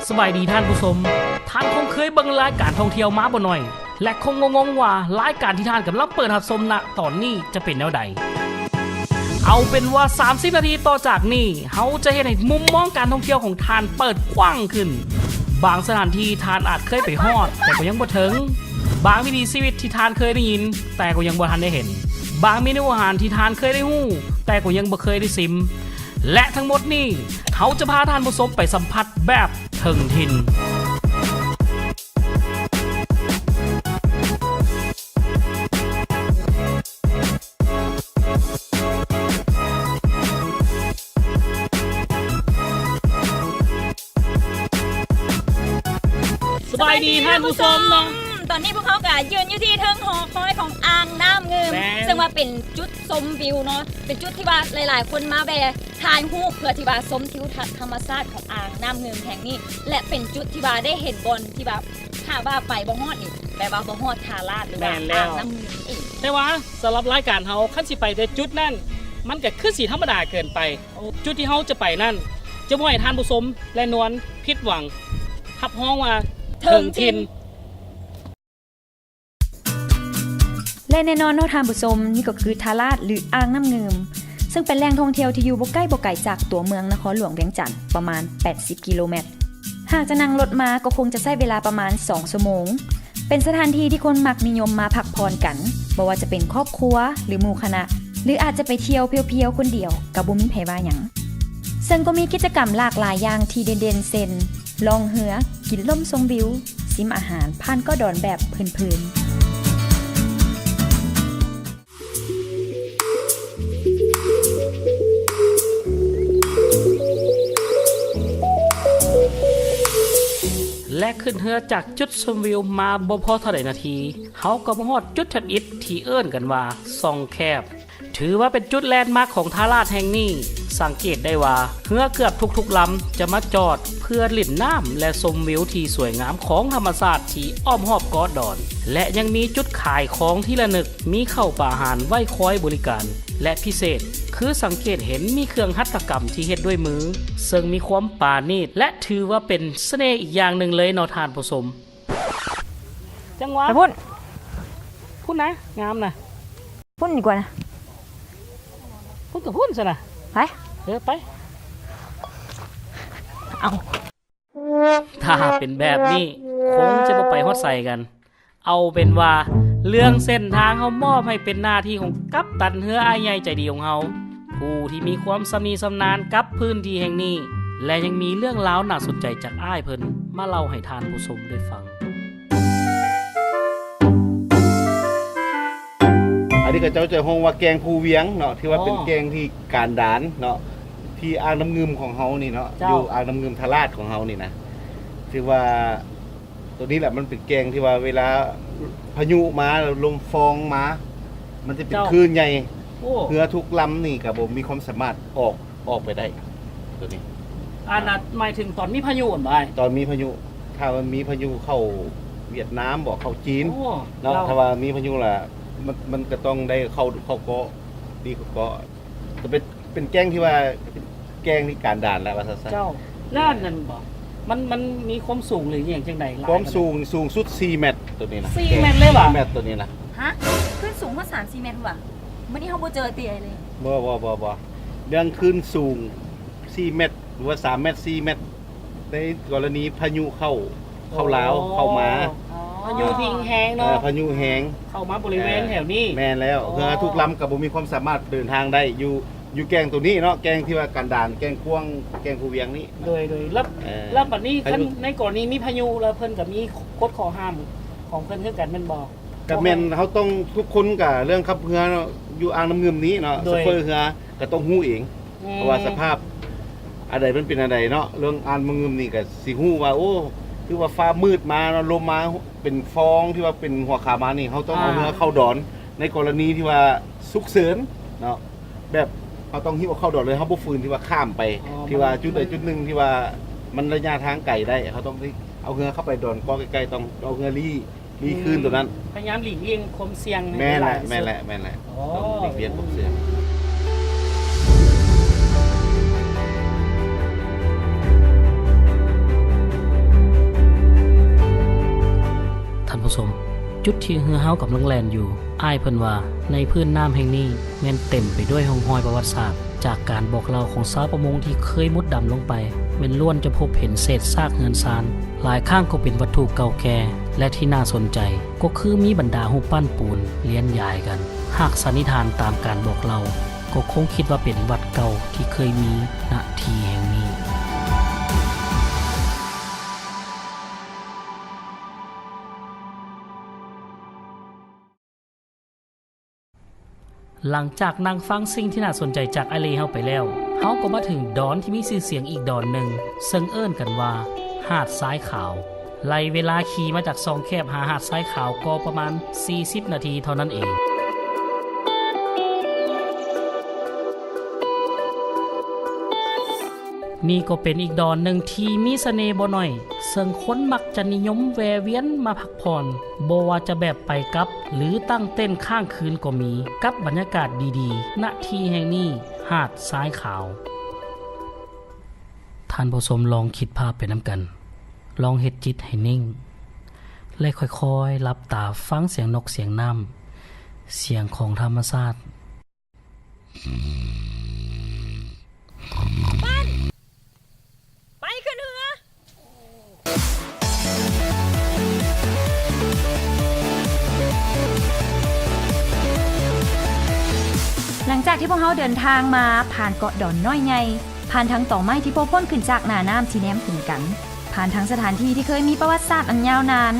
ສະບາຍດີທ່ານຜູ້ຊົມ, ທ່ານຄົງເຄີຍເບິ່ງລາຍການທ່ອງທ່ຽວມາບໍ່ໜ້ອຍ ແລະ ຄົງກໍງົງວ່າລາຍການທີ່ທ່ານກຳລັງເປີດຮັບຊົມນະຕອນນີ້ຈະເປັນແນວໃດ. ເອົາເປັນວ່າສາມສິບນາທີຕໍ່ຈາກນີ້ ເຮົາຈະເຮັດໃຫ້ມຸມມອງການທ່ອງທ່ຽວຂອງທ່ານເປີດກວ້າງຂຶ້ນ. ບາງສະຖານທີ່ທ່ານອາດເຄີຍໄປຮອດ ແຕ່ກໍຍັງບໍ່ເຖິງ, ບາງວິຖີຊີວິດທີ່ທ່ານເຄີຍໄດ້ຍິນ ແຕ່ກໍຍັງບໍ່ທັນໄດ້ເຫັນ, ບາງເມນູອາຫານທີ່ທ່ານເຄີຍໄດ້ຮູ້ ແຕ່ກໍຍັງບໍ່ເຄີຍໄດ້ຊິມ. ແລະ ທັງໝົດນີ້ ເຮົາຈະພາທ່ານຜູ້ຊົມໄປສຳຜັດແບບເຖິງຖິ່ນ. ສະບາຍດີທ່ານຜູ້ຊົມເນາະ. ຕອນນີ້ພວກເຮົາກະຢືນຢູ່ທີ່ເທິງຫໍຄອຍຂອງອ່າງນ້ຳງື່ມ ແມ່ນ ເຊິ່ງວ່າເປັນຈຸດຊົມວິວເນາະ, ເປັນຈຸດທີ່ວ່າຫຼາຍໆຄົນມາແວ່ຖ່າຍຮູບ ເພື່ອທີ່ວ່າຊົມທິວທັດທຳມະຊາດຂອງອ່າງນ້ຳງື່ມແຫ່ງນີ້ ແລະ ເປັນຈຸດທີ່ວ່າໄດ້ເຫັນບ່ອນທີ່ວ່າ ຖ້າວ່າໄປບໍ່ຮອດນີ້ ແປວ່າບໍ່ຮອດທ່າລາດ ຫຼືວ່າ ແມ່ນແລ້ວ ອ່າງນ້ຳງື່ມນັ້ນເອງ. ແຕ່ວ່າສຳລັບລາຍການເຮົາ ຄັນຊິໄປແຕ່ຈຸດນັ້ນ ມັນກະຄືຊິທຳມະດາເກີນໄປ. ຈຸດທີ່ເຮົາຈະໄປນັ້ນ ຈະບໍ່ໃຫ້ທ່ານຜູ້ຊົມ ແລະ ນວນຜິດຫວັງ, ຮັບຮອງວ່າເຖິງຖິ່ນ. ແລະ ແນ່ນອນເນາະທ່ານຜູ້ຊົມ, ນີ້ກໍຄືທ່າລາດ ຫຼື ອ່າງນ້ຳງື່ມ ເຊິ່ງເປັນແຫຼ່ງທ່ອງທ່ຽວທີ່ຢູ່ບໍ່ໃກ້ບໍ່ໄກຈາກຕົວເມືອງນະຄອນຫຼວງວຽງຈັນ ປະມານແປດສິບກິໂລແມັດ. ຫາກຈະນັ່ງລົດມາກໍຄົງຈະໃຊ້ເວລາປະມານສອງຊົ່ວໂມງ. ເປັນສະຖານທີ່ທີ່ຄົນມັກນິຍົມມາພັກຜ່ອນກັນ, ບໍ່ວ່າຈະເປັນຄອບຄົວ ຫຼື ໝູ່ຄະນະ, ຫຼື ອາດຈະໄປທ່ຽວພຽວໆຄົນດຽວ ກໍບໍ່ມີໃຜວ່າຫຍັງ. ເຊິ່ງກໍມີກິດຈະກຳຫຼາກຫຼາຍຢ່າງທີ່ເດັ່ນໆ ເຊັ່ນ ລ່ອງເຮືອ, ກິນລົມຊົມວິວ, ຊິມອາຫານຜ່ານເກາະດອນແບບເພີນໆ. ແລະ ຂຶ້ນເຮືອຈາກຈຸດຊົມວິວມາບໍ່ພໍເທົ່າໃດນາທີ, ເຮົາກໍມາຮອດຈຸດທຳອິດທີ່ເອີ້ນກັນວ່າຊ່ອງແຄບ. ຖືວ່າເປັນຈຸດແລນມາກຂອງທ່າລາດແຫ່ງນີ້. ສັງເກດໄດ້ວ່າເຮືອເກືອບທຸກໆລຳຈະມາຈອດເພື່ອຫຼິ້ນນ້ຳ ແລະ ຊົມວິວທີ່ສວຍງາມຂອງທຳມະຊາດທີ່ອ້ອມຮອບເກາະດອນ ແລະ ຍັງມີຈຸດຂາຍຂອງທີ່ລະນຶກ, ມີເຂົ້າປາອາຫານໄວ້ຄອຍບໍລິການ ແລະ ພິເສດຄືສັງເກດເຫັນມີເຄື່ອງຫັດຖະກຳທີ່ເຮັດດ້ວຍມື ເຊິ່ງມີຄວາມປານີດ ແລະ ຖືວ່າເປັນສະເໜ່ອີກຢ່າງໜຶ່ງເລີຍເນາະທ່ານຜູ້ຊົມ. ຈັ່ງຫວະ ໄປພຸ້ນ ພຸ້ນນະ ງາມນະ ພຸ້ນດີກວ່ານະ ພຸ້ນກໍພຸ້ນຊັ້ນນະ ໄປ ເອີ ໄປ ເອົາ ຖ້າເປັນແບບນີ້ຄົງຈະບໍ່ໄປຮອດໃສກັນ. ເອົາເປັນວ່າເລື່ອງເສັ້ນທາງເຮົາມອບໃຫ້ເປັນໜ້າທີ່ຂອງກັບຕັນເຮືອອ້າຍໃຫຍ່ໃຈດີຂອງເຮົາ ຜູ້ທີ່ມີຄວາມຊຳນິຊຳນານກັບພື້ນທີ່ແຫ່ງນີ້ ແລະ ຍັງມີເລື່ອງລາວໜ້າສົນໃຈຈາກອ້າຍເພິ່ນມາເລົ່າໃຫ້ທ່ານຜູ້ຊົມໄດ້ຟັງ. ອັນນີ້ເຂົາເຈົ້າຈະຮ້ອງວ່າແກ້ງພູວຽງເນາະ ຖືວ່າເປັນ ອໍ ແກ້ງທີ່ການດານເນາະ ທີ່ອ່າງນ້ຳງື່ມຂອງເຮົານີ້ເນາະ ເຈົ້າ ຢູ່ອ່າງນ້ຳງື່ມທາລາດຂອງເຮົານີ້ນະ ຖືວ່າ ໂຕນີ້ແຫຼະ ມັນເປັນແກ້ງທີ່ວ່າເວລາພາຍຸມາ ລົມຟອງມາ ມັນຈະເປັນ ເຈົ້າ ຄື້ນໃຫຍ່ ໂອ້ ເຮືອທຸກລຳນີ້ກໍບໍ່ມີຄວາມສາມາດອອກ ອອກໄປໄດ້ ໂຕນີ້ ອັນນັ້ນໝາຍເຖິງຕອນມີພາຍຸຫັ້ນບໍ່? ຕອນມີພາຍຸ ຖ້າມັນມີພາຍຸເຂົ້າຫວຽດນາມບໍ ເຂົ້າຈີນ ໂອ້ ເນາະ ເຈົ້າ ຖ້າວ່າມີພາຍຸລະ ມັນ ມັນກໍຕ້ອງໄດ້ເຂົ້າ ເຂົ້າເກາະ ຕີເຂົ້າເກາະ ກໍເປັນ ເປັນແກ້ງທີ່ວ່າ ເປັນແກ້ງທີ່ການດານແລ້ວວ່າຊັ້ນຊະ. ເຈົ້າ ແລ້ວອັນນັ້ນບໍ ມັນ ມັນມີຄວາມສູງ ຫຼື ອີ່ຫຍັງຈັ່ງໃດຫຼາຍ ຄວາມສູງ ປານໃດ? ສູງສຸດສີ່ແມັດ ໂຕນີ້ນະ ສີ່ແມັດເລີຍຫວະ? ສີ່ແມັດ ໂຕນີ້ນະ. ຮະ? ຂຶ້ນສູງຮອດສາມສີ່ແມັດຫວະ? ມື້ນີ້ເຮົາບໍ່ເຈີເຕີຍເລີຍ. ບໍ່ ບໍ່ ບໍ່ ບໍ່ ເລື່ອງຂຶ້ນສູງສີ່ແມັດ ຫຼືວ່າສາມແມັດ ສີ່ແມັດ ໃນກໍລະນີພາຍຸເຂົ້າ ເຂົ້າລາວ ອໍ ເຂົ້າມາ ອໍ ພາຍຸທີ່ແຮງເນາະ ເອີ ພາຍຸແຮງ ເຂົ້າມາບໍລິເວນ ເອີ ແຖວນີ້ ແມ່ນແລ້ວ ອໍ ເຮືອທຸກລຳກໍບໍ່ມີຄວາມສາມາດເດີນທາງໄດ້ ຢູ່ ຢູ່ແກ້ງໂຕນີ້ເນາະ ແກ້ງທີ່ວ່າກັນດານ ແກ້ງກວ້າງ ແກ້ງພູວຽງນີ້ ໂດຍ ໂດຍ ແລ້ວ ເອີ ແລ້ວບັດນີ້ ພາຍຸ ຄັນໃນກໍລະນີມີພາຍຸ ແລ້ວເພິ່ນກໍມີກົດຂໍ້ຫ້າມຂອງເພິ່ນຄືກັນແມ່ນບໍ່? ກໍແມ່ນ ເຮົາຕ້ອງ ທຸກຄົນກໍເລື່ອງຂັບເຮືອເນາະ ຢູ່ອ່າງນ້ຳງື່ມນີ້ເນາະ ໂດຍ ໂຊເຟີເຮືອກໍຕ້ອງຮູ້ເອງ ອືມ ເພາະວ່າສະພາບອັນໃດມັນເປັນອັນໃດເນາະ ເລື່ອງອ່າງນ້ຳງື່ມນີ້ກໍຊິຮູ້ວ່າ ໂອ້ ຄືວ່າຟ້າມືດມາເນາະ ລົມມາເປັນຟອງທີ່ວ່າເປັນຫົວຂາມານີ້ ເຮົາຕ້ອງເອົາ ອ່າ ເຮືອເຂົ້າດອນ ໃນກໍລະນີທີ່ວ່າສຸກເສີນເນາະ ແບບເຮົາຕ້ອງຫິ້ວເຂົ້າດອນເລີຍ ເຮົາບໍ່ຝືນທີ່ວ່າຂ້າມໄປ ອໍ ທີ່ວ່າຈຸດໃດຈຸດໜຶ່ງທີ່ວ່າມັນໄລຍະທາງໄກໄດ້ ເຮົາຕ້ອງໄດ້ເອົາເຮືອເຂົ້າໄປດອນເກາະໃກ້ໆ ຕ້ອງເອົາເຮືອລີ້ ລີ້ຄືນໂຕນັ້ນ ພະຍາຍາມຫຼີກລ່ຽງຄວາມສ່ຽງໃຫ້ ແມ່ນແຫຼະ ຫຼາຍທີ່ສຸດ ແມ່ນແຫຼະ ແມ່ນແຫຼະ ອໍ ຕ້ອງຫຼີກລ່ຽງຄວາມສ່ຽງ. ຈຸດທີ່ເຮືອເຮົາກຳລັງແລ່ນຢູ່, ອ້າຍເພິ່ນວ່າໃນພື້ນນ້ຳແຫ່ງນີ້ແມ່ນເຕັມໄປດ້ວຍຮ່ອງຮອຍປະຫວັດສາດ, ຈາກການບອກເລົ່າຂອງຊາວປະມົງທີ່ເຄີຍມຸດດຳລົງໄປ, ແມ່ນລ້ວນຈະພົບເຫັນເສດຊາກເຮືອນຊານ, ຫຼາຍຄັ້ງກໍເປັນວັດຖຸເກົ່າແກ່, ແລະ ທີ່ໜ້າສົນໃຈກໍຄືມີບັນດາຮູບປັ້ນປູນລຽນຢາຍກັນ. ຫາກສັນນິຖານຕາມການບອກເລົ່າ, ກໍຄົງຄິດວ່າເປັນວັດເກົ່າທີ່ເຄີຍມີ ນະທີ່ແຫ່ງນີ້. ຫຼັງຈາກນັ່ງຟັງສິ່ງທີ່ໜ້າສົນໃຈຈາກອ້າຍເລ່ເຮົາໄປແລ້ວ, ເຮົາກໍມາເຖິງດອນທີ່ມີຊື່ສຽງອີກດອນໜຶ່ງ, ເຊິ່ງເອີ້ນກັນວ່າຫາດຊາຍຂາວ. ໄລ່ເວລາຂີ່ມາຈາກຊ່ອງແຄບຫາຫາດຊາຍຂາວກໍປະມານສີ່ສິບນາທີເທົ່ານັ້ນເອງ. ນີ້ກໍເປັນອີກດອນໜຶ່ງທີ່ມີສະເໜ່ບໍ່ໜ້ອຍ, ເຊິ່ງຄົນມັກຈະນິຍົມແວ່ວຽນມາພັກຜ່ອນ, ບໍ່ວ່າຈະແບບໄປກັບ ຫຼື ຕັ້ງເຕັນຄ້າງຄືນກໍມີ, ກັບບັນຍາກາດດີໆ ນະທີ່ແຫ່ງນີ້, ຫາດຊາຍຂາວ. ທ່ານຜູ້ຊົມລອງຄິດພາບໄປນຳກັນ, ລອງເຮັດຈິດໃຫ້ນິ່ງ ແລະ ຄ່ອຍໆຫຼັບຕາຟັງສຽງນົກສຽງນ້ຳ, ສຽງຂອງທຳມະຊາດ. ຫຼັງຈາກທີ່ພວກເຮົາເດີນທາງມາຜ່ານເກາະດອນນ້ອຍໃຫຍ່, ຜ່ານທັງຕໍໄມ້ທີ່ໂຜ່ພົ້ນຂຶ້ນຈາກໜ້ານ້ຳທີ່ແນມຂຶ້ນກັນ, ຜ່ານທັງສະຖານທີ່ທີ່ເຄີຍມີປະຫວັດສາດອັນຍາວນານ,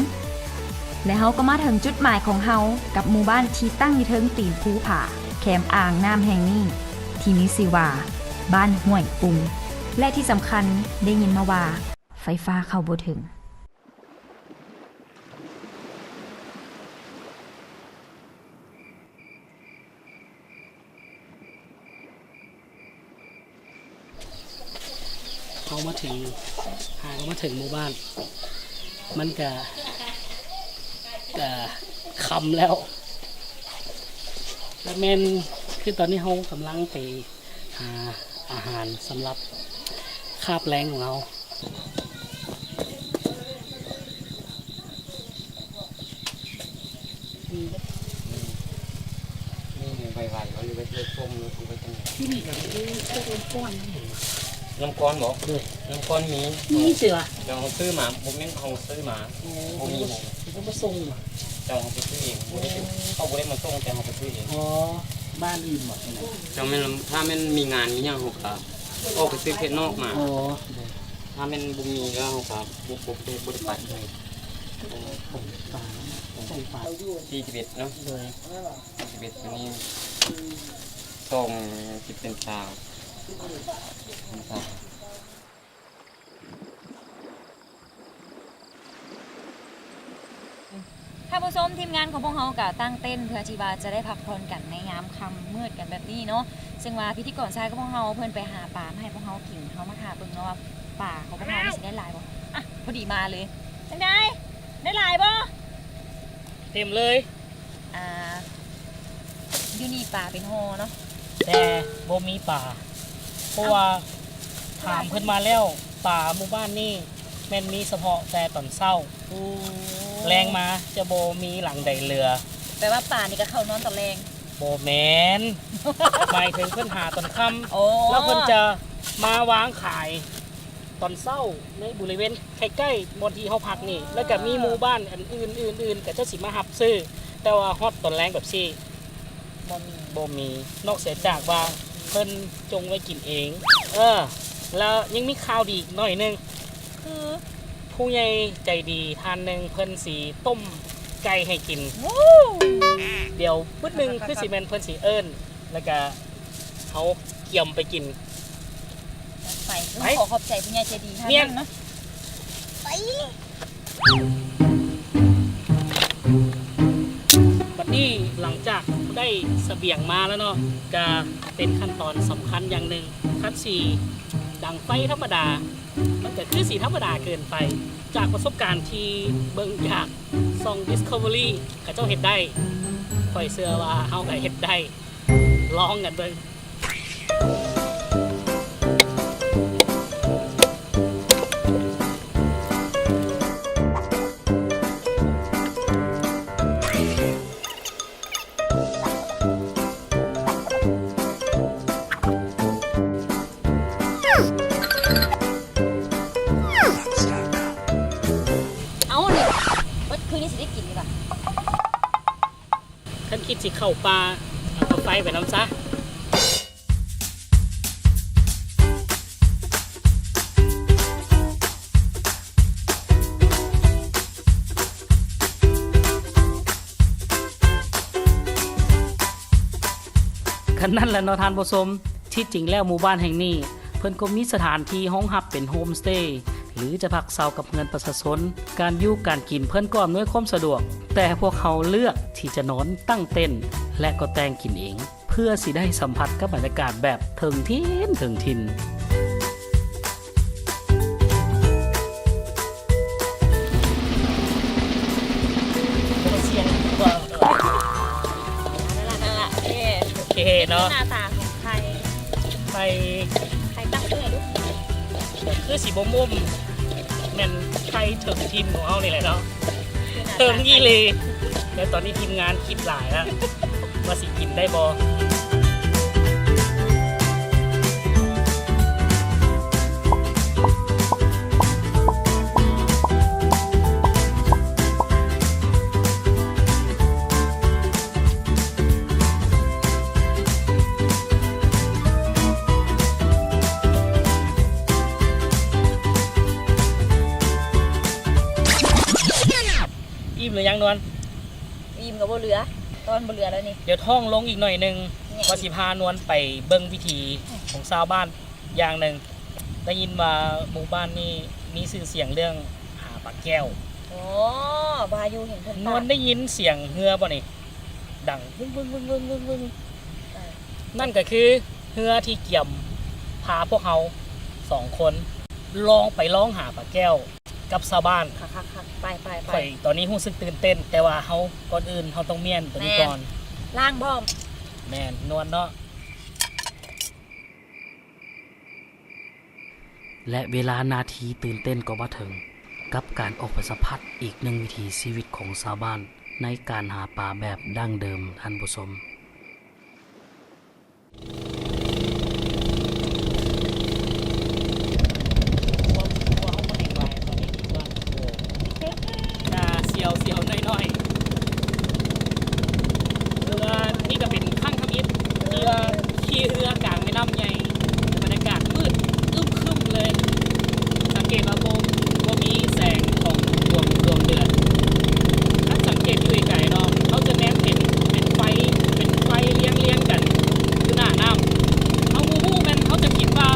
ແລະ ເຮົາກໍມາເຖິງຈຸດໝາຍຂອງເຮົາກັບໝູ່ບ້ານທີ່ຕັ້ງຢູ່ເທິງຕີນພູຜາແຄມອ່າງນ້ຳແຫ່ງນີ້ ທີ່ມີຊື່ວ່າບ້ານຫ້ວຍປຸງ ແລະ ທີ່ສຳຄັນໄດ້ຍິນມາວ່າໄຟຟ້າເຂົ້າບໍ່ເຖິງ. ເຮົາມາເຖິງ ຫາກໍມາເຖິງໝູ່ບ້ານ ມັນກະ ກະຄ່ຳແລ້ວ ແລະ ແມ່ນ ຄືຕອນນີ້ເຮົາກຳລັງໄປຫາອາຫານສຳລັບຄາບແລງຂອງເຮົາ. ມີ ມີໃບໄຫວ້ ຫຼືໄວ້ເລີຍຊົມ ຫຼືໄວ້ຈັ່ງໃດ? ທີ່ນີ້ກໍມີພວກນ້ຳກ້ອນ ນ້ຳກ້ອນບໍ? ໂດຍ ນ້ຳກ້ອນມີ ມີເສືອ ແຕ່ເຮົາຊື້ມາ ບໍ່ແມ່ນເຮົາຊື້ມາ ໂອ້ ບໍ່ມີ ເພິ່ນບໍ່ສົ່ງບໍ? ເຈົ້າ ເຮົາໄປຊື້ເອງ ບໍ່ໄດ້ ເຂົາບໍ່ໄດ້ມາສົ່ງ ແຕ່ເຮົາໄປຊື້ເອງ. ອໍ ບ້ານອື່ນບໍ? ເຈົ້າ ແມ່ນ ຖ້າແມ່ນມີງານມີຫຍັງ ເຮົາກໍອອກໄປຊື້ເຂດນອກມາ. ອໍ ໂດຍ ຖ້າແມ່ນບໍ່ມີແລ້ວ ເຮົາກໍບໍ່ ບໍ່ ບໍ່ໄດ້ໄປ. ໂດຍ ໂອ້ ສົ່ງປາ ສົ່ງປາ ສີ່ສິບເອັດເນາະ. ໂດຍ ສີ່ສິບເອັດ ອັນນີ້ ສອງສິບເປັນຊາວ ເປັນຊາວ. ທ່ານຜູ້ຊົມ, ທີມງານຂອງພວກເຮົາກໍຕັ້ງເຕັນເພື່ອທີ່ວ່າຈະໄດ້ພັກຜ່ອນກັນໃນຍາມຄ່ຳມືດກັນແບບນີ້ເນາະ. ເຊິ່ງວ່າພິທີກອນຊາຍຂອງພວກເຮົາເພິ່ນໄປຫາປາມາໃຫ້ພວກເຮົາກິນ. ເຮົາມາຖ້າເບິ່ງເນາະວ່າປາຂອງພວກເຮົານີ້ຊິໄດ້ຫຼາຍບໍ່? ອ່ະ ພໍດີມາເລີຍ. ຈັ່ງໃດ? ໄດ້ຫຼາຍບໍ່? ເຕັມເລີຍ. ອ່າ ຢູ່ນີ້ປາເປັນຫໍ່ເນາະ ແຕ່ບໍ່ມີປາ ເພາະວ່າ ເອົ້າ ຖາມເພິ່ນມາແລ້ວ ປາໝູ່ບ້ານນີ້ແມ່ນມີສະເພາະແຕ່ຕອນເຊົ້າ. ໂອ້ ແລງມາຈະບໍ່ມີຫຼັງໃດເຫຼືອ. ແປວ່າປານີ້ກໍເຂົ້ານອນຕອນແລງ? ບໍ່ແມ່ນ ໝາຍເຖິງເພິ່ນຫາຕອນຄ່ຳ. ໂອ້ ແລ້ວເພິ່ນຈະມາວາງຂາຍ ຕອນເຊົ້າໃນບໍລິເວນໃກ້ໆບ່ອນທີ່ເຮົາພັກນີ້ ແລ້ວກະມີໝູ່ບ້ານອັນອື່ນໆ ກໍເຈົ້າຊິມາຮັບຊື້ ແຕ່ວ່າຮອດຕອນແລງແບບຊີ້ ບໍ່ມີ ບໍ່ມີ ນອກເສຍຈາກວ່າເພິ່ນຈົ່ງໄວ້ກິນເອງ. ເອີ ແລ້ວຍັງມີຂ່າວດີອີກໜ້ອຍໜຶ່ງ ຄື ຜູ້ໃຫຍ່ໃຈດີທ່ານໜຶ່ງເພິ່ນຊິຕົ້ມໄກ່ໃຫ້ກິນ. ວ້າວ ດຽວປຶດໜຶ່ງຄືຊິແມ່ນເພິ່ນຊິເອີ້ນ ແລ້ວກະເຮົາກຽມໄປກິນ. ໄປ ໄປ ຕ້ອງຂໍຂອບໃຈຜູ້ໃຫຍ່ໃຈດີທ່ານນັ້ນເນາະ. ໄປ ບັດນີ້ຫຼັງຈາກໄດ້ສະບຽງມາແລ້ວເນາະ ກະເປັນຂັ້ນຕອນສຳຄັນຢ່າງໜຶ່ງ. ຄັນຊິດັງໄຟທຳມະດາ ມັນກະຄືຊິທຳມະດາເກີນໄປ. ຈາກປະສົບການທີ່ເບິ່ງຈາກຊ່ອງ Discovery ເຂົາເຈົ້າເຮັດໄດ້ ຂ້ອຍເຊື່ອວ່າເຮົາກະເຮັດໄດ້. ລອງກັນເບິ່ງ. ເ ຄິດຊິເຂົ້າປ່າ ເອົາກາໄຟໄປນຳຊະ. ກະນັ້ນແຫຼະເນາະທ່ານຜູ້ຊົມ, ທີ່ຈິງແລ້ວໝູ່ບ້ານແຫ່ງນີ້ ເພິ່ນກໍມີສະຖານທີ່ຮອງຮັບເປັນໂຮມສະເຕ ຫຼື ຈະພັກເຊົ່າກັບເຮືອນປະຊາຊົນ, ການຢູ່ການກິນເພິ່ນກໍອຳນວຍຄວາມສະດວກ, ແຕ່ພວກເຮົາເລືອກທີ່ຈະນອນຕັ້ງເຕັນ ແລະ ກໍແຕ່ງກິນເອງ ເພື່ອຊິໄດ້ສຳຜັດກັບບັນຍາກາດແບບເຖິງຖິ່ນເຖິງຖິ່ນ. ສຽງ ນັ້ນລະ ນັ້ນລະ ເອີ ໂອເຄເນາະ ໜ້າຕາຂອງໄຂ່ ໄຂ່ ໄຂ່ຕັ້ງເບິ່ງດູ ຄືຊິບໍ່ໝຸ່ມ ແມ່ນໄຂ່ເຖິງຖິ່ນຂອງເຮົານີ້ແຫຼະເນາະ ເຖິງອີ່ຫຼີ. ແຕ່ຕອນນີ້ທີມງານຄິດຫຼາຍແລ້ວ ວ່າຊິກິນໄດ້ບໍ່? ອີ່ມຫຼືຍັງນວນ? ອີ່ມກໍບໍ່ເຫຼືອ ຕອນບໍ່ເຫຼືອແລ້ວນີ້ ດຽວທ້ອງລົງອີກໜ້ອຍໜຶ່ງ ວ່າຊິພານວນໄປເບິ່ງວິຖີຂອງຊາວບ້ານຢ່າງໜຶ່ງ. ໄດ້ຍິນວ່າໝູ່ບ້ານນີ້ມີຊື່ສຽງເລື່ອງຫາປາແກ້ວ. ອໍ ວ່າຢູ່ເຫັນເພິ່ນ ນວນໄດ້ຍິນສຽງເຮືອບໍ່ນີ້? ດັງວຶ້ງໆໆໆໆ ເອີ ນັ້ນກໍຄືເຮືອທີ່ກຽມພາພວກເຮົາສອງຄົນລອງໄປລອງຫາປາແກ້ວກັບຊາວບ້ານ. ຄັກໆໆ ໄປໆໆ ຂ້ອຍຕອນນີ້ຮູ້ສຶກຕື່ນເຕັ້ນ ແຕ່ວ່າເຮົາ ກ່ອນອື່ນເຮົາຕ້ອງມ້ຽນຕົວນີ້ກ່ອນ ລ້າງພ້ອມ ແມ່ນ ນວນເນາະ. ແລະ ເວລານາທີຕື່ນເຕັ້ນກໍມາເຖິງ ກັບການອອກໄປສຳຜັດອີກໜຶ່ງວິຖີຊີວິດຂອງຊາວບ້ານໃນການຫາປາແບບດັ້ງເດີມ ທ່ານຜູ້ຊົມ. ໜ້າສຽວໆ ໜ້ອຍໆ ເພາະວ່ານີ້ກໍເປັນຄັ້ງທຳອິດທີ່ວ່າຂີ່ເຮືອກາງແມ່ນ້ຳໃຫຍ່ ບັນຍາກາດມືດອຶ້ມຄຶ້ມເລີຍ ສັງເກດວ່າບໍ່ ບໍ່ມີແສງຂອງດວງ ດວງເດືອນ. ຄັນສັງເກດຢູ່ໄກໆເນາະ ເຮົາຈະແນມເຫັນເປັນໄຟ ເປັນໄຟລຽງໆກັນຢູ່ໜ້ານ້ຳ ເຮົາບໍ່ຮູ້ແມ່ນ ເຮົາຈະຄິດວ່າ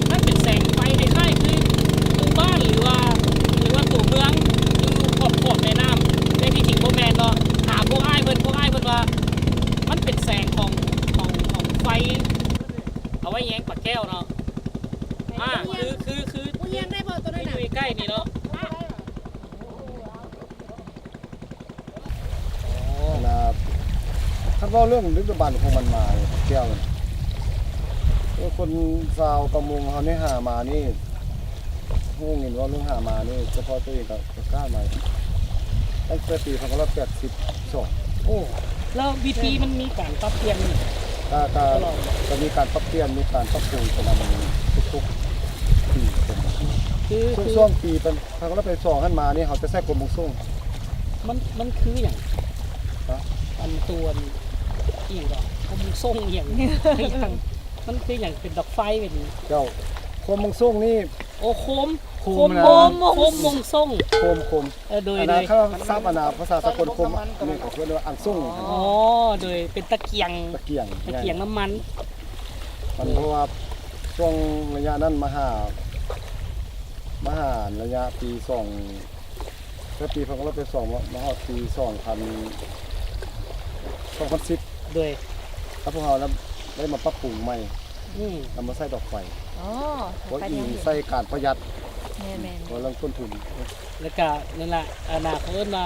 ມັນເປັນແສງໄຟຄ້າຍໆຄືໝູ່ບ້ານ ຫຼືວ່າ ຫຼືວ່າຕົວເມືອງຢູ່ຂອບໆແມ່ນ້ຳ ແຕ່ທີ່ຈິງບໍ່ແມ່ນເນາະ. ຖາມພວກອ້າຍເພິ່ນ ພວກອ້າຍເພິ່ນວ່າມັນເປັນແສງຂອງ ຂອງ ຂອງໄຟ ເອົາໄວ້ແຍງປາແກ້ວເນາະ. ອ່າ ຄື ຄື ຄື ບໍ່ແຍງໄດ້ບໍ່ຕົວນັ້ນ ຢູ່ໃກ້ໆນີ້ເນາະ. ອັນນ່າ ຄັນເວົ້າເລື່ອງດຶກດຳບັນຂອງມັນມາ ແກ້ວນີ້ ເອີ ຄົນຊາວປະມົງເຮົານີ້ຫາມານີ້ ຮູ້ຍິນເວົ້າເລື່ອງຫາມານີ້ ສະເພາະຕົວເອງກໍ ກໍກ້າມາຕັ້ງແຕ່ປີໜຶ່ງພັນເກົ້າຮ້ອຍແປດສິບສອງ. ໂອ້ ແລ້ວວິທີມັນມີການປັບປ່ຽນ ກໍ ກໍ ຕະຫຼອດ ກໍມີການປັບປ່ຽນ ມີການປັບປຸງປະມານທຸກໆປີ. ຄື ຄື ຊ່ວງ ຊ່ວງປີ ໜຶ່ງພັນເກົ້າຮ້ອຍແປດສິບສອງຫັ້ນມານີ້ ເຮົາຈະໃຊ້ໂຄມມົງສົງ. ມັນ ມັນຄືຫຍັງ? ຮະ? ອັນຕົວອີ່ຫຍັງກໍ ໂຄມມົງສົງອີ່ຫຍັງ ຄືຫຍັງ? ມັນຄືຫຍັງ? ເປັນດອກໄຟເປັນ ເຈົ້າ ໂຄມມົງສົງນີ້ ໂອ້ ໂຄມ ໂຄມ ໂຄມ ນະ ໂຄມມົງ ໂຄມມົງສົງ ໂຄມ ໂຄມ ເອີ ໂດຍ ອັນນັ້ນ ໂດຍ ຄັນສັບອັນນ່າ ພາສາສາກົນ ໂຄມ ອັນນີ້ກໍເອີ້ນວ່າອັງສົງ. ອໍ ໂດຍ ເປັນຕະກຽງ ຕະກຽງ ຕະກຽງ ໃຫຍ່ ນ້ຳມັນ. ມັນ ເອີ ເພາະວ່າຊ່ວງໄລຍະນັ້ນມາຫາ ມາຫາໄລຍະປີສອງ ແຕ່ປີໜຶ່ງພັນເກົ້າຮ້ອຍແປດສິບສອງ ມາ ມາຮອດປີສອງພັນ ສອງພັນສິບ ໂດຍ ແລ້ວພວກເຮົານະໄດ້ມາປັບປຸງໃໝ່ ອືມ ນຳມາໃສ່ດອກໄຟ. ອໍ ເພາະອີງໃສ່ການປະຢັດ ແມ່ນໆ ເພາະເລື່ອງຕົ້ນທຶນ. ແລ້ວກະນັ້ນລະ ອັນນ່າ ເຂົາເອີ້ນວ່າ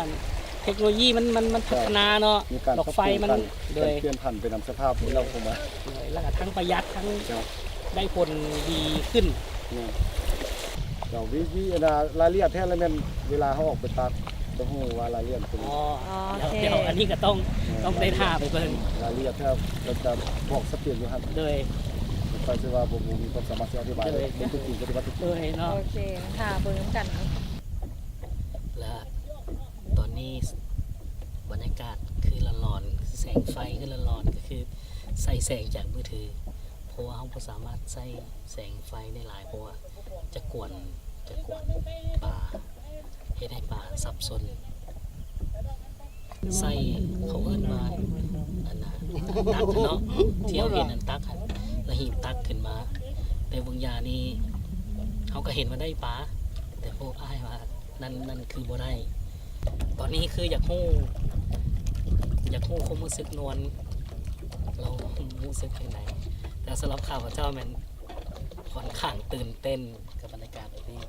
ເທັກໂນໂລຢີມັນ ມັນ ມັນ ເຈົ້າ ພັດທະນາເນາະ ມີການ ດອກໄຟມັນ ໂດຍ ປ່ຽນຜັນໄປນຳສະພາບແວດລ້ອມເຂົ້າມາ ໂດຍ ແລ້ວກະທັງປະຢັດ ທັງ ເຈົ້າ ໄດ້ຜົນດີຂຶ້ນ. ແມ່ນ ເຈົ້າ ວິ ວິ ອັນນ່າ ລາຍລະອຽດແທ້ລະແມ່ນ ເວລາເຮົາອອກໄປຕັດ ຈະຮູ້ວ່າລາຍລະອຽດເປັນ ອໍ ອໍ ໂອເຄ ດຽວ ດຽວ ອັນນີ້ກໍຕ້ອງ ແມ່ນ ຕ້ອງໄດ້ຖ້າໄປເບິ່ງ ລາຍລະອຽດແທ້ ເຮົາຈະບອກຊັດເຈນຢູ່ຫັ້ນ ໂດຍ ຂ້ອຍຊິວ່າບໍ່ ບໍ່ມີຄວາມສາມາດຊິອະທິບາຍ ໂດຍ ໄດ້ທຸກສິ່ງ ປະຕິບັດທຸກສິ່ງ ໂດຍເນາະ ໂອເຄ ຖ້າເບິ່ງນຳກັນ. ແລະ ຕອນນີ້ບັນຍາກາດຄືຫຼອນໆ ແສງໄຟຄືຫຼອນໆ ກໍຄືໃຊ້ແສງຈາກມືຖື ເພາະວ່າເຮົາບໍ່ສາມາດໃຊ້ແສງໄຟໄດ້ຫຼາຍ ເພາະວ່າຈະກວນ ຈະກວນປາ ເຮັດໃຫ້ປາສັບສົນ. ໃສ່ ເຂົາເອີ້ນວ່າ ອັນນ່າ ຕັກເນາະ ທີ່ເຮົາເຫັນອັນຕັກຫັ້ນ ລະຫີບຕັກຂຶ້ນມາ. ແຕ່ບາງຢ່າງນີ້ ເຮົາກໍເຫັນວ່າໄດ້ປາ ແຕ່ພວກອ້າຍວ່າ ນັ້ນ ນັ້ນຄືບໍ່ໄດ້. ຕອນນີ້ຄືຢາກຮູ້ ຢາກຮູ້ຄວາມຮູ້ສຶກນວນ ລາວຮູ້ສຶກຈັ່ງໃດ? ແຕ່ສຳລັບຂ້າພະເຈົ້າແມ່ນຂ້ອນຂ້າງຕື່ນເຕັ້ນກັບບັນຍາກາດແບບນີ້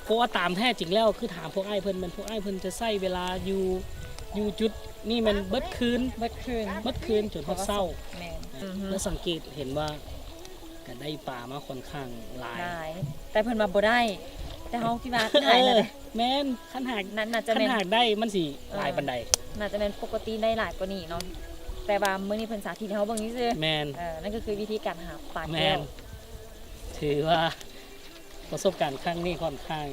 ເພາະວ່າຕາມແທ້ຈິງແລ້ວ ຄືຖາມພວກອ້າຍເພິ່ນ ແມ່ນພວກອ້າຍເພິ່ນຈະໃຊ້ເວລາຢູ່ ຢູ່ຈຸດນີ້ແມ່ນເບິດຄືນ ເບິດຄືນ ເບິດຄືນຈົນຮອດເຊົ້າ. ແມ່ນ ແລ້ວສັງເກດເຫັນວ່າ ກໍໄດ້ປາມາຂ້ອນຂ້າງຫຼາຍ ຫຼາຍ ແຕ່ເພິ່ນວ່າບໍ່ໄດ້ ແຕ່ເຮົາຄິດວ່າ ເອີ ຫຼາຍນະ ແມ່ນ ຄັນຫາກ ໜ້າ ໜ້າຈະ ຄັນ ແມ່ນ ຫາກໄດ້ມັນຊິ ເອີ ຫຼາຍປານໃດ? ໜ້າຈະແມ່ນປົກກະຕິໄດ້ຫຼາຍກວ່ານີ້ເນາະ ແຕ່ວ່າມື້ນີ້ເພິ່ນສາທິດໃຫ້ເຮົາເບິ່ງຊື່ໆ. ແມ່ນ ເອີ ນັ້ນກໍຄືວິທີການຫາປາແກ້ວ. ແມ່ນ ຖືວ່າປະສົບການຄັ້ງນີ້ຂ້ອນຂ້າງ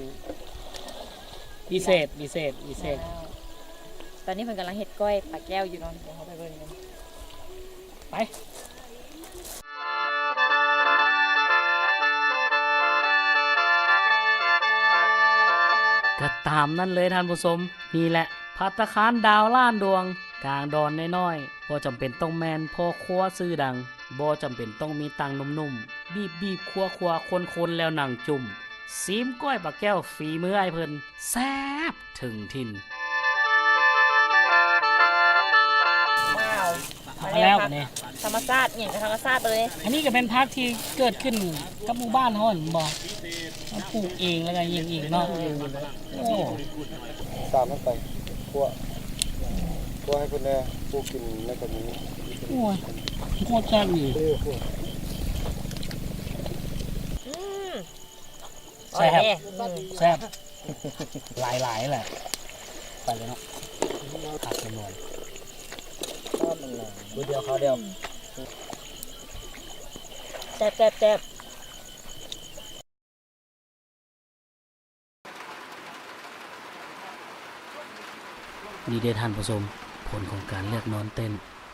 ພິເສດ ພິເສດ ພິເສດ. ຕອນນີ້ເພິ່ນກຳລັງເຮັດກ້ອຍປາແກ້ວຢູ່ເນາະ ດຽວເຮົາໄປເບິ່ງກັນ ໄປ. ກໍຕາມນັ້ນເລີຍທ່ານຜູ້ຊົມ, ນີ້ແຫຼະ ພັດຕາຄານດາວລ້ານດວງ ກາງດອນນ້ອຍໆ. ບໍ່ຈຳເປັນຕ້ອງແມ່ນພໍ່ຄົວຊື່ດັງ, ບໍ່ຈຳເປັນຕ້ອງມີຕັ່ງໜຸ່ມໆ ບີບໆ ຄົວໆ ຄົນໆ ແລ້ວນັ່ງຈຸ້ມ. ຊີມກ້ອຍປາແກ້ວຝີມືອ້າຍເພິ່ນ ແຊບເຖິງຖິ່ນ. ວ້າວ ມາແລ້ວ ມາແລ້ວ ອັນນີ້ ທຳມະຊາດ ອີ່ຫຍັງກໍທຳມະຊາດເລີຍ. ອັນນີ້ກໍເປັນຜັກທີ່ເກີດຂຶ້ນກັບໝູ່ບ້ານເຮົາຫັ້ນບໍ່? ເຮົາປູກເອງ ແລ້ວກໍຫຍັງອີກເນາະ. ໂອ້ ຕາມມັນໄປ ຂົ້ວ ຂົ້ວໃຫ້ເພິ່ນແດ່ ປູກກິນໃນກະມີ. ໂອ້ຍ ໂຄດແຊບອີ່ຫຼີ. ເອີ ຂົ້ວ ອືມ ແຊບ ແຊບ ຫຼາຍໆ ແຫຼະ. ໄປເລີຍເນາະ ຜັກຈຳນວນ ມື້ດຽວຄາວດຽວ. ແຊບໆໆ. ນີ້ເດ້ທ່ານຜູ້ຊົມ ຜົນຂອງການເລືອກນອນເຕັ້ນ.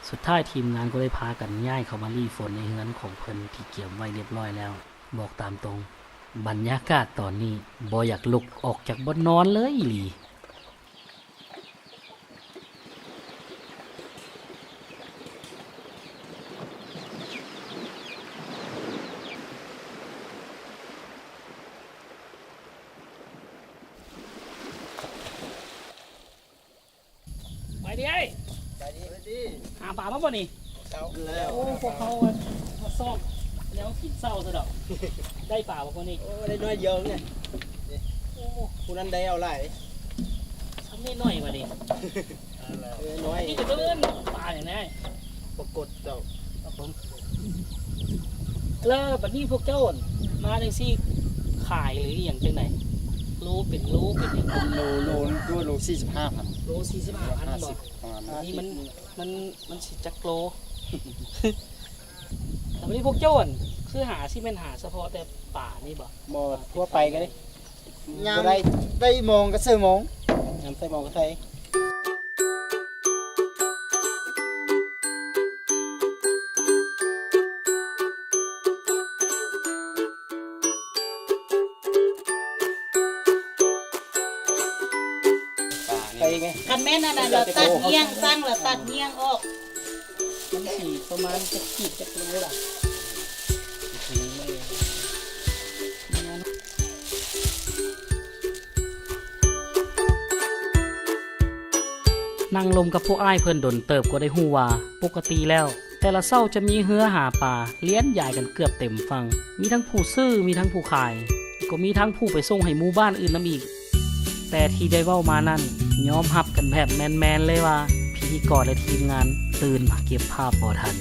ສຸດທ້າຍທີມງານກໍໄດ້ພາກັນຍ້າຍເຂົ້າມາລີ້ຝົນໃນເຮືອນຂອງເພິ່ນທີ່ກຽມໄວ້ລຽບລ້ອຍແລ້ວ. ບອກຕາມຕົງ ບັນຍາກາດຕອນນີ້ບໍ່ຢາກລຸກອອກຈາກບ່ອນນອນເລີຍອີ່ຫຼີ. ໄປເດ້ ໄປດີ ໄປດີ. ຫາປາມາບໍ່ນີ້? ເຊົ້າແລ້ວ ໂອ້ ພວກເຮົາມາຊອກແນວກິນເຊົ້າຊະດອກ. ໄດ້ປາບໍ່ພວກນີ້? ໂອ້ ໄດ້ໜ້ອຍດຽວນີ້. ໂອ້ ຜູ້ນັ້ນໄດ້ເອົາຫຼາຍ ຊຳນີ້ໜ້ອຍກວ່ານີ້. ເອີ ນ້ອຍ ນີ້ຈະເອີ້ນປາຫຍັງແນ່? ປາກົດເຈົ້າ. ແລ້ວບັດນີ້ພວກເຈົ້າມາຈັ່ງຊີ້ ຂາຍຫຼືອີ່ຫຍັງຈັ່ງໃດ? ໂລເປັນໂລເປັນຫຍັງ? ໂລ ໂລ ໂລສີ່ສິບຫ້າພັນ. ໂລສີ່ສິບຫ້າພັນບໍ່? ປະມານນັ້ນ. ອັນນີ້ມັນ ມັນ ມັນຊິຈັກໂລ? ແລ້ວບັດນີ້ພວກເຈົ້າ ອັນ ຄືຫາ ຊິແມ່ນຫາສະເພາະແຕ່ປານີ້ບໍ່? ບໍ່ ທົ່ວໄປກໍໄດ້. ຍາມບໍ່ໄດ້ ໄດ້ມອງກໍໃສ່ມອງ ຍາມໃສ່ມອງກໍໃສ່. ໄປອີກໄໝ? ຄັນແມ່ນອັນນັ້ນ ລະຕັດແຍງ ສັ່ງລະຕັດແຍງອອກ. ມັນຊິປະມານຈັກຂີດຈັກໂລລະ? ນັ່ງລົມກັບພວກອ້າຍເພິ່ນດົນເຕີບກໍໄດ້ຮູ້ວ່າ ປົກກະຕິແລ້ວ ແຕ່ລະເຊົ້າຈະມີເຮືອຫາປາລຽນຢາຍກັນເກືອບເຕັມຝັ່ງ. ມີທັງຜູ້ຊື້ ມີທັງຜູ້ຂາຍ ກໍມີທັງຜູ້ໄປສົ່ງໃຫ້ໝູ່ບ້ານອື່ນນຳອີກ. ແຕ່ທີ່ໄດ້ເວົ້າມານັ້ນ ຍອມຮັບກັນແບບແມ່ນໆເລີຍວ່າ ພິທີກອນ ແລະ ທີມງານຕື່ນມາເກັບພາບບໍ່ທັນ.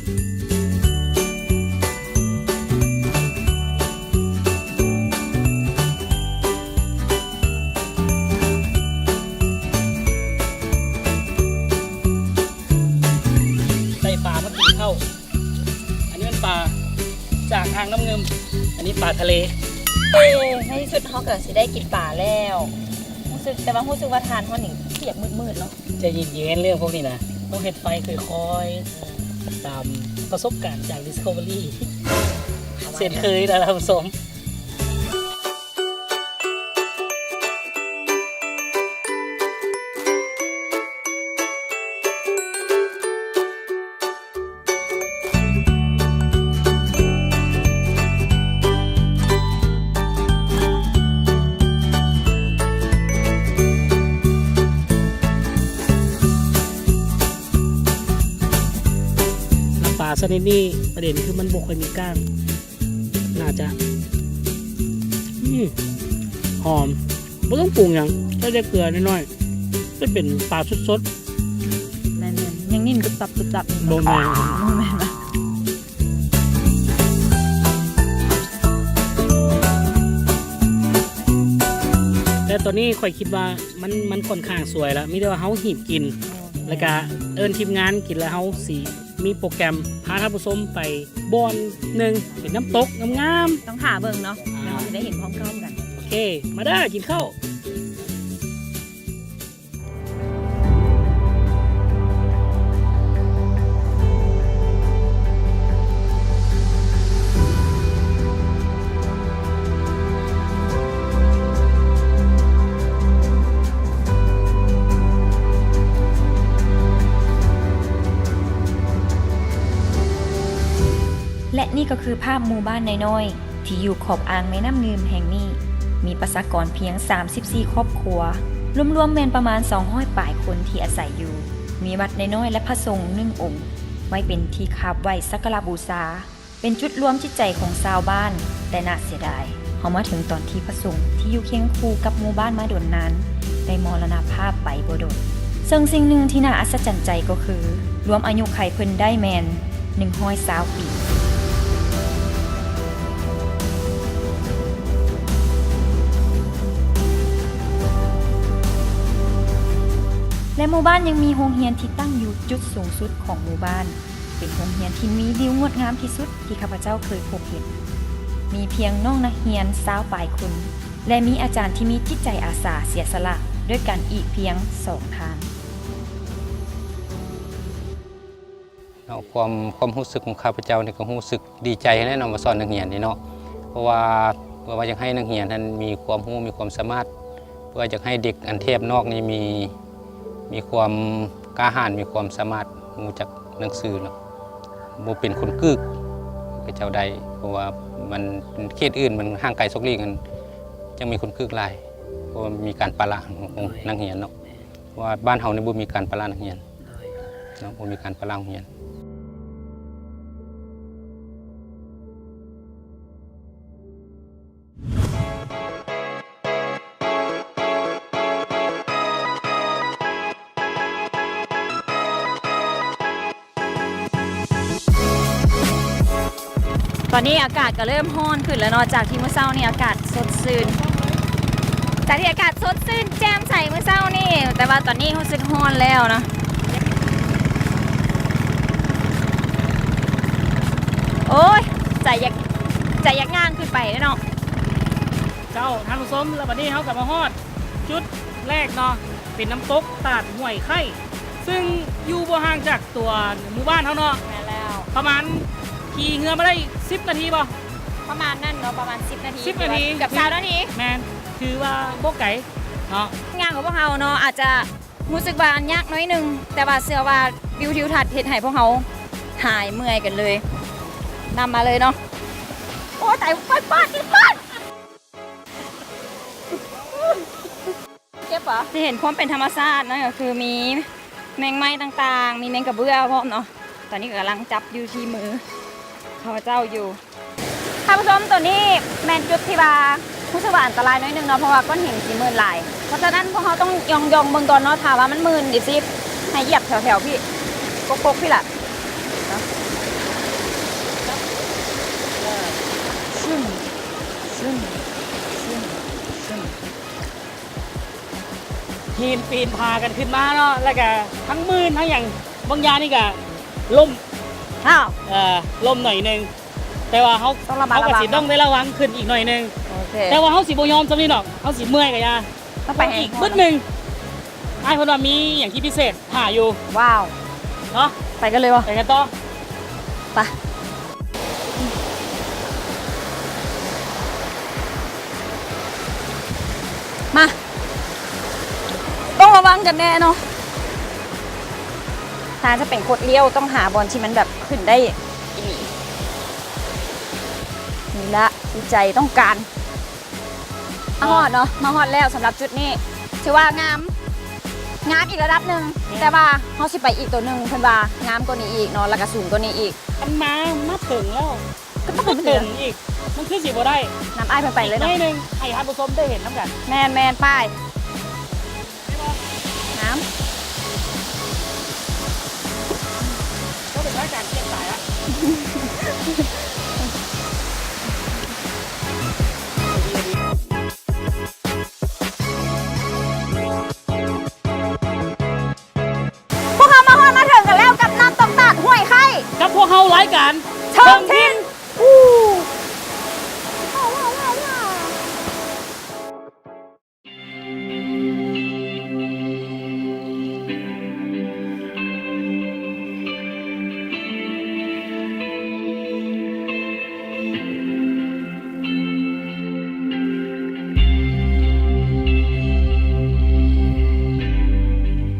ໄດ້ປາມາກິນເຂົ້າ. ອັນນີ້ແມ່ນປາຈາກອ່າງນ້ຳງື່ມ ອັນນີ້ປາທະເລ. ເອີ ໃນທີ່ສຸດເຮົາກໍຊິໄດ້ກິນປາແລ້ວ. ຮູ້ສຶກ ແຕ່ວ່າຮູ້ສຶກວ່າຖ່ານເຮົານີ້ປຽກມືດໆເນາະ. ໃຈເຢັນໆ ເລື່ອງພວກນີ້ນະ. ຕ້ອງເຮັດໄຟຄ່ອຍໆ ຕາມປະສົບການຈາກ Discovery ເຊັ່ນເຄີຍນະທ່ານຜູ້ຊົມ. ແລ້ວປາຊະນິດນີ້ ປະເດັນຄືມັນບໍ່ຄ່ອຍມີກ້າງ ໜ້າຈະ ອືມ ຫອມ ບໍ່ຕ້ອງປຸງຫຍັງ ໃສ່ແຕ່ເກືອໜ້ອຍໆ ຈະເປັນປາສົດໆ. ແມ່ນໆ ຍັງນິ້ນຕຶບຕັບໆ ບໍ່ແມ່ນ ບໍ່ແມ່ນ. ແຕ່ຕອນນີ້ຂ້ອຍຄິດວ່າມັນ ມັນຂ້ອນຂ້າງສວຍລະ ມີແຕ່ວ່າເຮົາຮີບກິນ ແລ້ວກະເອີ້ນທີມງານກິນ ແລ້ວເຮົາຊິມີໂປຣແກຣມພາທ່ານຜູ້ຊົມໄປບ່ອນໜຶ່ງ ເປັນນ້ຳຕົກງາມໆ ຕ້ອງຖ້າເບິ່ງເນາະ ອ່າ ແລ້ວເຮົາຊິໄດ້ເຫັນພ້ອມກັນ. ໂອເຄ ມາເດີ ກິນເຂົ້າ. ແລະ ນີ້ກໍຄືພາບໝູ່ບ້ານນ້ອຍໆ ທີ່ຢູ່ຂອບອ່າງແມ່ນ້ຳງື່ມແຫ່ງນີ້ ມີປະຊາກອນພຽງສາມສິບສີ່ຄອບຄົວ, ລວມໆແມ່ນປະມານສອງຮ້ອຍປາຍຄົນທີ່ອາໄສຢູ່, ມີວັດນ້ອຍໆ ແລະ ພະສົງໜຶ່ງອົງ ໄວ້ເປັນທີ່ຄາບໄຫວ້ສັກກາລະບູຊາ, ເປັນຈຸດລວມຈິດໃຈຂອງຊາວບ້ານ, ແຕ່ໜ້າເສຍດາຍ, ເຮົາມາເຖິງຕອນທີ່ພະສົງທີ່ຢູ່ຄຽງຄູ່ກັບໝູ່ບ້ານມາດົນນານ ໄດ້ມໍລະນະພາບໄປບໍ່ດົນ. ເຊິ່ງສິ່ງໜຶ່ງທີ່ໜ້າອັດສະຈັນໃຈກໍຄື ລວມອາຍຸໄຂເພິ່ນໄດ້ແມ່ນ ໜຶ່ງຮ້ອຍຊາວປີ. ແລະ ໝູ່ບ້ານຍັງມີໂຮງຮຽນທີ່ຕັ້ງຢູ່ຈຸດສູງສຸດຂອງໝູ່ບ້ານ, ເປັນໂຮງຮຽນທີ່ມີວິວງົດງາມທີ່ສຸດທີ່ຂ້າພະເຈົ້າເຄີຍພົບເຫັນ. ມີພຽງນ້ອງນັກຮຽນຊາວປາຍຄົນ ແລະ ມີອາຈານທີ່ມີຈິດໃຈອາສາເສຍສະຫຼະດ້ວຍກັນອີກພຽງສອງທ່ານ. ເນາະ ຄວາມ ຄວາມຮູ້ສຶກຂອງຂ້າພະເຈົ້ານີ້ກໍຮູ້ສຶກດີໃຈຫັ້ນແຫຼະເນາະ ມາສອນນັກຮຽນນີ້ເນາະ ເພາະວ່າ ເພາະວ່າຢາກໃຫ້ນັກຮຽນຫັ້ນມີຄວາມຮູ້ ມີຄວາມສາມາດ ເພື່ອຢາກໃຫ້ເດັກອັນແຖບນອກນີ້ມີ ມີຄວາມກ້າຫານ ມີຄວາມສາມາດ ຮູ້ຈັກໜັງສືເນາະ ບໍ່ເປັນຄົນກຶກຂະເຈົ້າໄດ້ ເພາະວ່າມັນ ເຂດອື່ນມັນຫ່າງໄກຊອກຫຼີກ ຈັ່ງມີຄົນກຶກຫຼາຍ ເພາະວ່າມີການປະລະຂອງ ຂອງນັກຮຽນເນາະ ເພາະວ່າບ້ານເຮົານີ້ບໍ່ມີການປະລະນັກຮຽນ. ເນາະ ບໍ່ມີການປະລະໂຮງຮຽນ. ຕອນນີ້ອາກາດກໍເລີ່ມຮ້ອນຂຶ້ນແລ້ວເນາະ ຈາກທີ່ມື້ເຊົ້ານີ້ອາກາດສົດຊື່ນ ຈາກທີ່ອາກາດສົດຊື່ນແຈ່ມໃສມື້ເຊົ້ານີ້ ແຕ່ວ່າຕອນນີ້ຮູ້ສຶກຮ້ອນແລ້ວເນາະ. ໂອ້ຍ ໃຈຢາກ ໃຈຢາກຍ່າງຂຶ້ນໄປເດ້ເນາະ. ເຈົ້າ ທ່ານຜູ້ຊົມ ແລ້ວບັດນີ້ເຮົາກໍມາຮອດຈຸດແລກເນາະ ເປັນນ້ຳຕົກຕາດຫ້ວຍໄຄ ຊຶ່ງຢູ່ບໍ່ຫ່າງຈາກຕົວໝູ່ບ້ານເຮົາເນາະ. ແມ່ນແລ້ວ ປະມານຂີ່ເຮືອມາໄດ້ສິບນາທີບໍ່? ປະມານນັ້ນເນາະ ປະມານສິບນາທີ ສິບນາທີ ເກືອບຊາວນາທີ. ແມ່ນ ຖືວ່າບໍ່ໄກເນາະ. ຍ່າງຂອງພວກເຮົາເນາະ ອາດຈະ ຮູ້ສຶກວ່າຍາກໜ້ອຍໜຶ່ງ ແຕ່ວ່າເຊື່ອວ່າວິວທິວທັດເຮັດໃຫ້ພວກເຮົາຫາຍເມື່ອຍກັນເລີຍ. ນຳມາເລີຍເນາະ. ໂອ້ຍ ຕາຍ ປາດ ປາດ ປາດ ເຈັບຫວາ? ທີ່ເຫັນຄວາມເປັນທຳມະຊາດນັ້ນກໍຄືມີແມງໄມ້ຕ່າງໆ ມີແມງກະເບື້ອພ້ອມເນາະ. ຕອນນີ້ກໍກຳລັງຈັບຢູ່ທີ່ມືຂ້າພະເຈົ້າຢູ່. ທ່ານຜູ້ຊົມ ຕົວນີ້ແມ່ນຈຸດທີ່ວ່າຮູ້ສຶກວ່າອັນຕະລາຍໜ້ອຍໜຶ່ງເນາະ ເພາະວ່າກ້ອນຫີນຊິມື່ນຫຼາຍ. ເພາະສະນັ້ນພວກເຮົາຕ້ອງຢ່ອງໆເບິ່ງກ່ອນເນາະ ຖ້າວ່າມັນມື່ນ ເອັຟຊີ ໃຫ້ຢຽບແຖວໆ ພີ້ ກົກໆ ພີ້ລະ. ຊຶ້ມ ຊຶ້ມ ຊຶ້ມ ຊຶ້ມ. ຫີນປີນຜາກັນຂຶ້ນມາເນາະ ແລ້ວກະທັງມື່ນທັງຫຍັງ ບາງຢ່າງນີ້ກະລົ້ມ ອ້າວ ເອີ ລົ້ມໜ້ອຍໜຶ່ງ ແຕ່ວ່າເຮົາ ຕ້ອງລະມັດລະວັງ ເຮົາກໍຊິຕ້ອງໄດ້ລະວັງຂຶ້ນອີກໜ້ອຍໜຶ່ງ. ໂອເຄ ແຕ່ວ່າເຮົາຊິບໍ່ຍອມສ່ຳນີ້ດອກ ເຮົາຊິເມື່ອຍກະຢ່າ ຕ້ອງໄປອີກບຶດໜຶ່ງ. ອ້າຍເພິ່ນວ່າມີຫຍັງທີ່ພິເສດຖ້າຢູ່. ວ້າວ ເນາະ ໄປກັນເລີຍບໍ່? ໄປກັນຕໍ່ ໄປ ມາ ຕ້ອງລະວັງກັນແນ່ເນາະ ຖ້າຈະເປັນຄົນລ້ຽວ ຕ້ອງຫາບ່ອນທີ່ມັນແບບຂຶ້ນໄດ້ອີ່ຫຼີ ນີ້ລະທີ່ໃຈຕ້ອງການ. ມາຮອດເນາະ ມາຮອດແລ້ວສຳລັບຈຸດນີ້ ຖືວ່າງາມ ງາມອີກລະດັບໜຶ່ງ ແມ່ນ ແຕ່ວ່າເຮົາຊິໄປອີກໂຕໜຶ່ງ ເພິ່ນວ່າງາມກວ່ານີ້ອີກເນາະ ແລ້ວກະສູງກວ່ານີ້ອີກ. ມັນມາ ມາເຖິງແລ້ວ ກໍຕ້ອງໄປເຖິງອີກ ມັນຄືຊິບໍ່ໄດ້. ນຳອ້າຍເພິ່ນໄປເລີຍເນາະ ອີກໜ້ອຍໜຶ່ງ ໃຫ້ທ່ານຜູ້ຊົມໄດ້ເຫັນນຳກັນ. ແມ່ນໆ ໄປ. ນ້ຳ ພວກເຮົາມາຮອດມາເຖິງກັນແລ້ວກັບນ້ຳຕົກຕາດຫ້ວຍໄຄ້ ກັບພວກເຮົາລາຍການເທິງຖິ່ນ.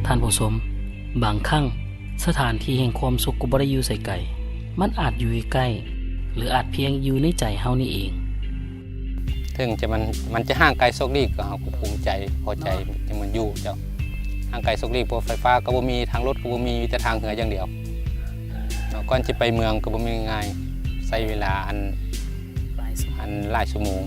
ທ່ານຜູ້ຊົມ, ບາງຄັ້ງ ສະຖານທີ່ແຫ່ງຄວາມສຸກກໍບໍ່ໄດ້ຢູ່ໃສໄກ, ມັນອາດຢູ່ໃກ້ໆ ຫຼື ອາດພຽງຢູ່ໃນໃຈເຮົານີ້ເອງ. ເຖິງຈະມັນ, ມັນຈະຫ່າງໄກໂຊກຫຼີກ ກໍເຮົາກໍພູມໃຈ ພໍໃຈ ຍັງມັນຢູ່ເຈົ້າ. ຫ່າງໄກໂຊກຫຼີກ ເພາະໄຟຟ້າກໍບໍ່ມີ, ທາງລົດກໍບໍ່ມີ, ມີແຕ່ທາງເຮືອຢ່າງດຽວເນາະ. ກ່ອນຈະໄປເມືອງກໍບໍ່ແມ່ນງ່າຍ, ໃຊ້ເວລາອັນ, ອັນຫຼາຍຊົ່ວໂມງ.